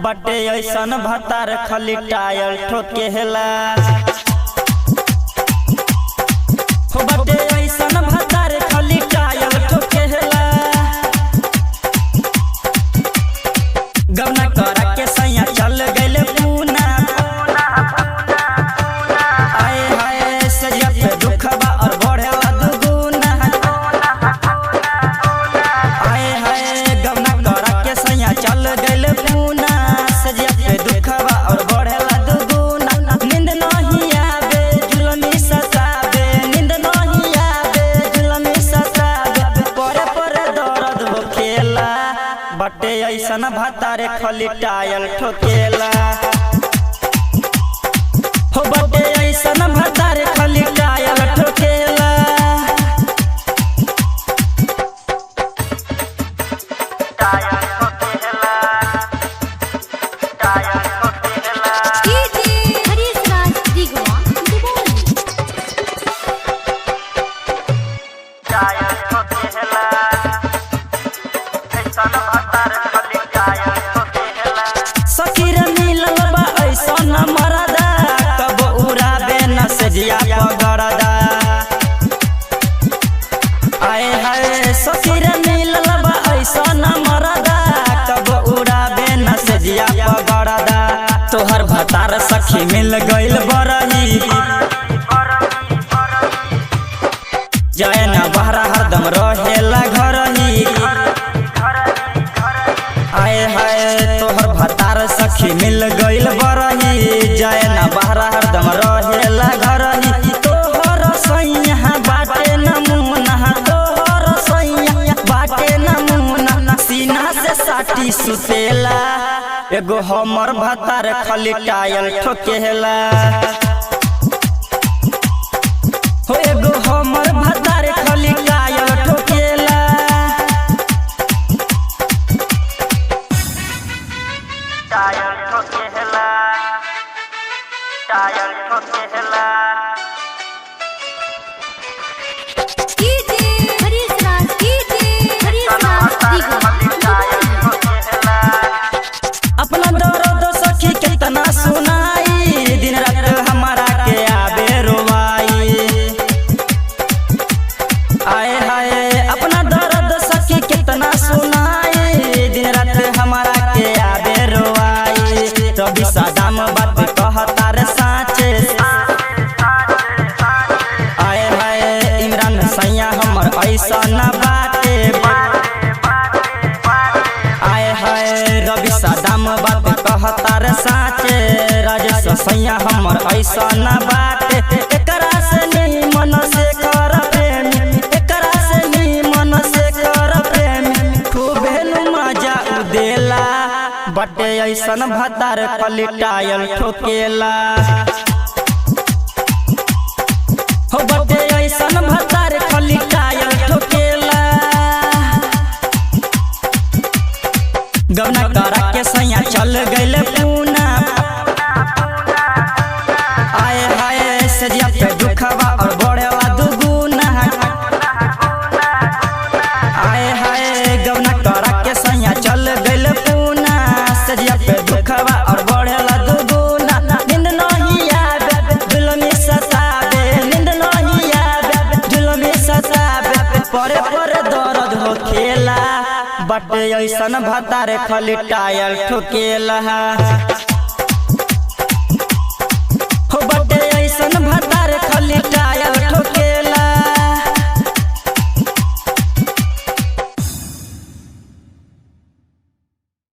बटे ऐसन भतार खली टायल ठोकेला। हो बटे ऐसन भतार खली टायल ठोकेला। गवना करा के सैया चल गइले पूना। आए हाय सजिया पे दुखबा और बढ़ेला दुगुना। आए हाय गवना करा के सैया चल गइले पूना। सजिया पे दुखबा और बढ़ेला दुगुना। नींद नहीं आवे जुलमी सतावे। नींद नहीं आवे जुलमी सतावे। परे परे दर्द होखेला। बटे ऐसन भतारे खली टायल ठोकेला। हो बटे ऐसन भतारे खली टायल ठोकेला। हरीश राज दिगवा दुबोली। सखी रे मिलल बा ऐसन मरदा। कब उड़ाबे न सजिया पगड़दा। आए हाय सखी रे मिलल बा ऐसन मरदा। कब उड़ाबे न सजिया पगड़दा। तोहर भतार सखी मिल गइल बरही। जाए न बहरा हरदम रहेला घरही। आए हाय तोहर भतार सखी मिल गइल बरही। जाए ना बहरा हरदम रहेला घरही। तोहर सैया बाटे नमूना। तोहर सैया बाटे नमूना। सीना से साटी सुतेला। एगो हमर भतार खली टायल ठोकेला। हो एगो हमर भतार खली टायल ठोकेला। हरीश राज हरीश राज दिगवा दुबोली। अपना दर्द सखी कितना सुनाई। दिन रात हमारा के आवे रोवाई। आए हाय अपना दर्द सखी कितना सुनाई। दिन रात हमारा के आवे रोवाई। रवि सदाम बात कहता रे साचे। आए हाय इमरान सैया हमर ऐसा न बाटे। आए हाय रवि सदाम बात कहता रे साचे। राजेश सैया हमर ऐसा न बाटे। एकरा से निमन से कर प्रेमी। एकरा से निमन से कर प्रेमी। खूबे नु मजा उदेला। बटे ऐसन भतार खली टायल ठोकेला। हो बटे ऐसन भतार खली टायल ठोकेला। गवना करा के सैया चल गइले पूना। आए हाय सजिया पे दुखवा और बढ़ेला दुगुना। आए हाय गवना करा के सैया चल गइले पूना। सजिया पे दुखवा और बढ़ेला दुगुना। नींद नहीं आवे जुलमी सतावे। नींद नहीं आवे जुलमी सतावे। परे परे दर्द होखेला। बटे ऐसन भतार खली टायल ठोकेला।